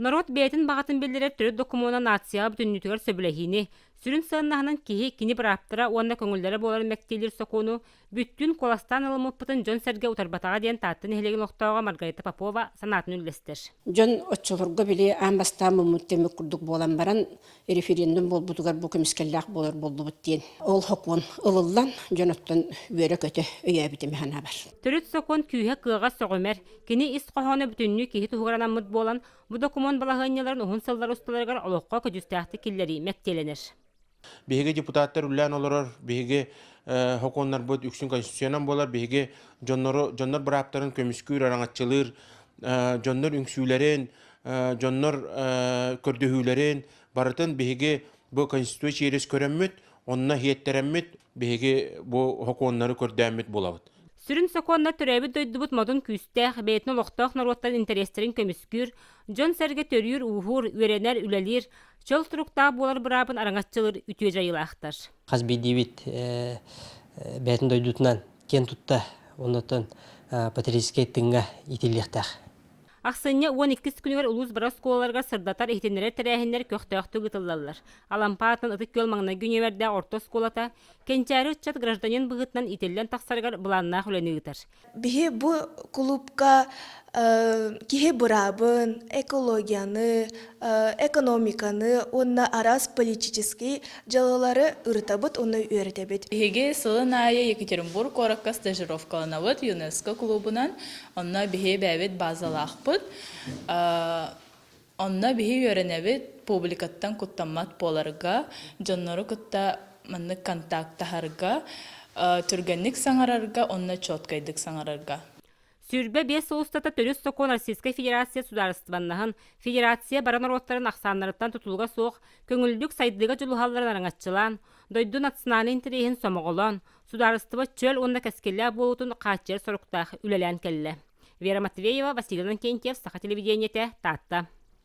Норуот бэйэтин баҕатын биллэрэр төрүт докумуона нацияҕа бүтүннүүтүгэр сөбүлэһиини, сүрүн сыаннаһынан киһи, кини бырааптара уонна көҥүллэрэ буоларын мэктиэлиир сокуону бүттүүн куоластаан ылыммыппытын дьон-сэргэ утарбатаҕа диэн Таатта нэһилиэгин олохтооҕо Маргарита Попова санаатын үллэстэр. Дьон оччолорго били аан бастаан муммут тэмик курдук буолан баран референдум буолбутугар бу көмүскэллээх буолар буоллубут диэн ол сокуон ылыллан дьон оттон үөрэ-көтө өйөөбүтүм санаабар. Төрүт сокуон күүһэ-кыаҕа сөҕүмэр, кини ис хоһооно бүтүннүү киһи туһугар анаммыт буолан, бу докумуон балаһыанньаларын уһун сыллар усталарыгар олоххо көдьүүстээхтик киллэрии мэктиэлэнэр. Биһиги депутаттар үлэлээн олорор, биһиги сокуоннарбыт үксүн конституциянан буолар, биһиги дьоннору дьоннор бырааптарын көмүскүүр, араҥаччылыыр, дьоннор үҥсүүлэрин, дьоннор көрдөһүүлэрин барытын биһиги бу конституция через көрөммүт, онно иһиэттэрэммит биһиги бу сокуоннары көрдөөммүт буолабыт. Сүрүн сокуоннар төрөөбүт дойдубут модун күүстээх, бэйэтин олохтоох норуоттарын интэриэстэрин көмүскүүр, дьон-сэргэ төрүүр-ууһуур, үөрэнэр, үлэлиир, чөл туруктаах буолар быраабын араҥаччылыыр үтүө дьайыылаахтар. Хас биирдиибит бэйэтин дойдутунан киэн тутта, оннуттан патриотическай тыҥҥа иитиллиэхтээх. Ахсынньы 12 күнүгэр улуус бары оскуолаларыгар сырдатар иһитиннэрэр тэрээһиннэр көхтөөхтүк ыытыллаллар. Алампа аатынан Ытык Күөл маҥнайгы нүөмэрдээх орто оскуолата Кэнчээри ыччат гражданин быһыытынан иитиллэн тахсарыгар былааннаах үлэни ыытар. Биһи бу кулуупка киһи быраабын, экологияны, экономиканы уонна араас политический дьыалалары ырытабыт уонна үөрэтэбит. Биһиги сылын аайы Екатеринбург куоракка стажировкаланабыт ЮНЕСКО клубунан. Онно биһи бэйэбит базалаахпыт. Онно биһи үөрэнэбит публикаттан куттаммат буоларга, дьоннору кытта маннык контактаһарга, түргэнник саҥарарга уонна четкайдык саҥарарга. 25 сыл устата Төрүт сокуон Российскай Федерация судаарыстыбаннаһын, федерация бары норуоттарын ахсааннарыттан тутулуга суох көҥүллүк сайдыыга дьулуһалларын араҥаччылаан, дойду национальнай интэриэһин сомоҕолоон, судаарыстыба чөл уонна кэскиллээх буолуутун хааччыйар соруктаах үлэлээн кэллэ. Вера Матвеева, Василий Иннокентьев, Саха телевидениетэ, Таатта.